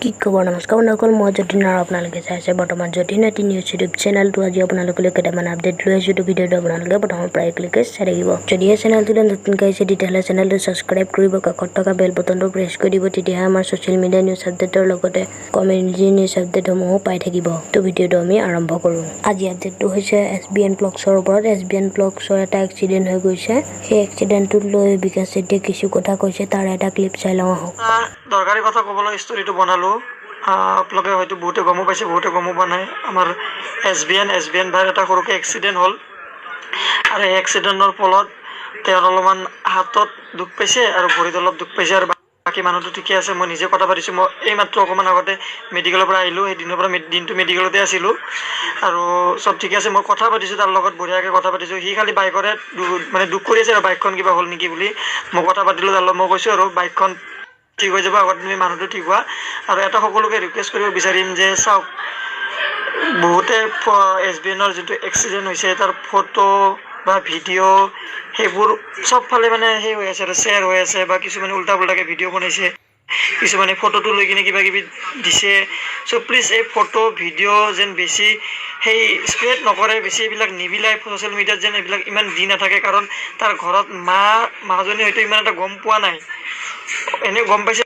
কি খবৰ? নমস্কাৰ বন্ধুসকল, মই যতীন আৰু আপোনালোকে চাই আছে বৰ্তমান যতীন এটি নিউজ ইউটিউব চেনেলটো। আজি আপোনালোকলৈ কেইটামান আপডেট লৈ আহিছোঁ। তো ভিডিঅ'টো আপোনালোকে প্ৰথমৰ পৰা একেলগে চাই থাকিব। যদিহে চেনেলটোলৈ নতুনকৈ আহিছে, তেতিয়াহ'লে চেনেলটো ছাবস্ক্ৰাইব কৰিব, কাষত থকা বেল বটনটো প্ৰেছ কৰি দিব। তেতিয়াহে আমাৰ ছ'চিয়েল মিডিয়া নিউজ আপডেটৰ লগতে কমিউনিটি নিউজ আপডেটসমূহো পাই থাকিব। তো ভিডিঅ'টো আমি আৰম্ভ কৰোঁ। আজি আপডেটটো হৈছে এছ বি এন ব্লগছৰ ওপৰত। এছ বি এন ব্লগছৰ এটা এক্সিডেণ্ট হৈ গৈছে। সেই এক্সিডেণ্টটোত লৈ বিকাশ চেত্ৰীয়ে কিছু কথা কৈছে, তাৰ এটা ক্লিপ চাই লওঁ আহক। দৰকাৰী কথা ক'বলৈ ষ্টৰিটো বনালোঁ। আপোনালোকে হয়তো বহুতে গমো পাইছে, বহুতে গমো পোৱা নাই। আমাৰ এছ বি এন ভাইৰ এটা সৰুকৈ এক্সিডেণ্ট হ'ল আৰু এই এক্সিডেণ্টৰ ফলত তেওঁৰ অলপমান হাতত দুখ পাইছে আৰু ভৰিত অলপ দুখ পাইছে আৰু বাকী মানুহটো ঠিকে আছে। মই নিজে কথা পাতিছোঁ। মই এইমাত্ৰ অকণমান আগতে মেডিকেলৰ পৰা আহিলোঁ। সেই দিনৰ পৰা দিনটো মেডিকেলতে আছিলোঁ আৰু চব ঠিকে আছে। মই কথা পাতিছোঁ তাৰ লগত, বঢ়িয়াকৈ কথা পাতিছোঁ। সি খালি বাইকৰে মানে দুখ কৰি আছে আৰু বাইকখন কিবা হ'ল নেকি বুলি। মই কথা পাতিলোঁ তাৰ লগত। মই কৈছোঁ আৰু বাইকখন ঠিক হৈ যাব, আগত তুমি মানুহটো ঠিক হোৱা। আৰু এটা সকলোকে ৰিকুৱেষ্ট কৰিব বিচাৰিম যে চাওক, বহুতে এছ বি এনৰ যিটো এক্সিডেণ্ট হৈছে তাৰ ফটো বা ভিডিঅ' সেইবোৰ চবফালে মানে সেই হৈ আছে আৰু শ্বেয়াৰ হৈ আছে বা কিছুমানে উল্টা পুল্টাকৈ ভিডিঅ' বনাইছে, কিছুমানে ফটোটো লৈ কিনে কিবা কিবি দিছে। চ' প্লিজ এই ফটো ভিডিঅ' যেন বেছি সেই স্প্ৰেড নকৰে, বেছি এইবিলাক নিবিলায়, ছ'চিয়েল মিডিয়াত যেন এইবিলাক ইমান দি নাথাকে। কাৰণ তাৰ ঘৰত মাজনী হয়তো ইমান এটা গম পোৱা নাই, এনেই গম পাইছে।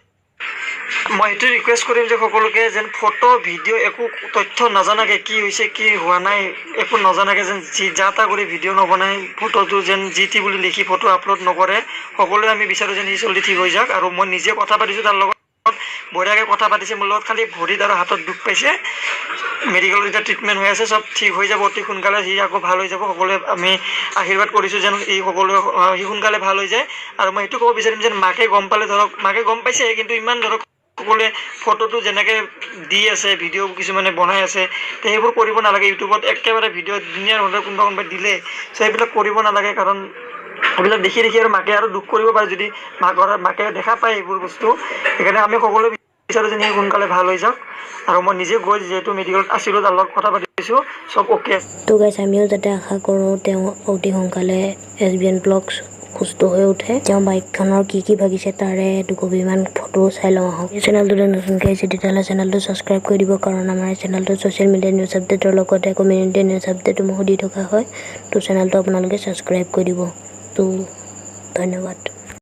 মই সেইটো ৰিকুৱেষ্ট কৰিম যে সকলোকে যেন ফটো ভিডিঅ' একো তথ্য নাজানাকৈ, কি হৈছে কি হোৱা নাই একো নজনাকৈ যেন যি যা তা কৰি ভিডিঅ' নবনায়, ফটোটো যেন যি টি বুলি লিখি ফটো আপলোড নকৰে। সকলোৱে আমি বিচাৰোঁ যেন সি জল্দি ঠিক হৈ যাওক। আৰু মই নিজে কথা পাতিছোঁ তাৰ লগত, বঢ়িয়াকৈ কথা পাতিছে মোৰ লগত। খালি ভৰিত আৰু হাতত দুখ পাইছে। মেডিকেলত এতিয়া ট্ৰিটমেণ্ট হৈ আছে, চব ঠিক হৈ যাব অতি সোনকালে, সি আকৌ ভাল হৈ যাব। সকলোৱে আমি আশীৰ্বাদ কৰিছোঁ যেন ই সকলোৱে সি সোনকালে ভাল হৈ যায়। আৰু মই সেইটো ক'ব বিচাৰিম যেন মাকে গম পালে, ধৰক মাকে গম পাইছে, কিন্তু ইমান ধৰক সকলোৱে ফটোটো যেনেকৈ দি আছে, ভিডিঅ' কিছুমানে বনাই আছে, তে সেইবোৰ কৰিব নালাগে। ইউটিউবত একেবাৰে ভিডিঅ' ধুনীয়া ধৰণে কোনোবা কোনোবাই দিলে, চ' সেইবিলাক কৰিব নালাগে। কাৰণ সেইবিলাক দেখি দেখি আৰু মাকে আৰু দুখ কৰিব পাৰে, যদি মাকে দেখা পায় এইবোৰ বস্তু। সেইকাৰণে আমি সকলোৱে বিচাৰোঁ যেন সি সোনকালে ভাল হৈ যাওক। আৰু মই নিজে গৈ যিহেতু মেডিকেলত আছিলোঁ, তাৰ লগত কথা পাতিছোঁ, চব অ'কে আছে। তো গাইছ, আমিও যাতে আশা কৰোঁ তেওঁ অতি সোনকালে এছ বি এন ব্লগছ সুস্থ হৈ উঠে। তেওঁ বাইকখনৰ কি কি ভাগিছে তাৰে দুকপিমান ফটো চাই লওঁ আহক। এই চেনেলটোলৈ নতুনকৈ আহিছে, তেতিয়াহ'লে চেনেলটো ছাবস্ক্ৰাইব কৰি দিব, কাৰণ আমাৰ এই চেনেলটো ছ'চিয়েল মিডিয়া নিউজ আপডেটৰ লগতে কমিউনিটি নিউজ আপডেটসমূহো দি থকা হয়। তো চেনেলটো আপোনালোকে ছাবস্ক্ৰাইব কৰি দিব। তো ধন্যবাদ।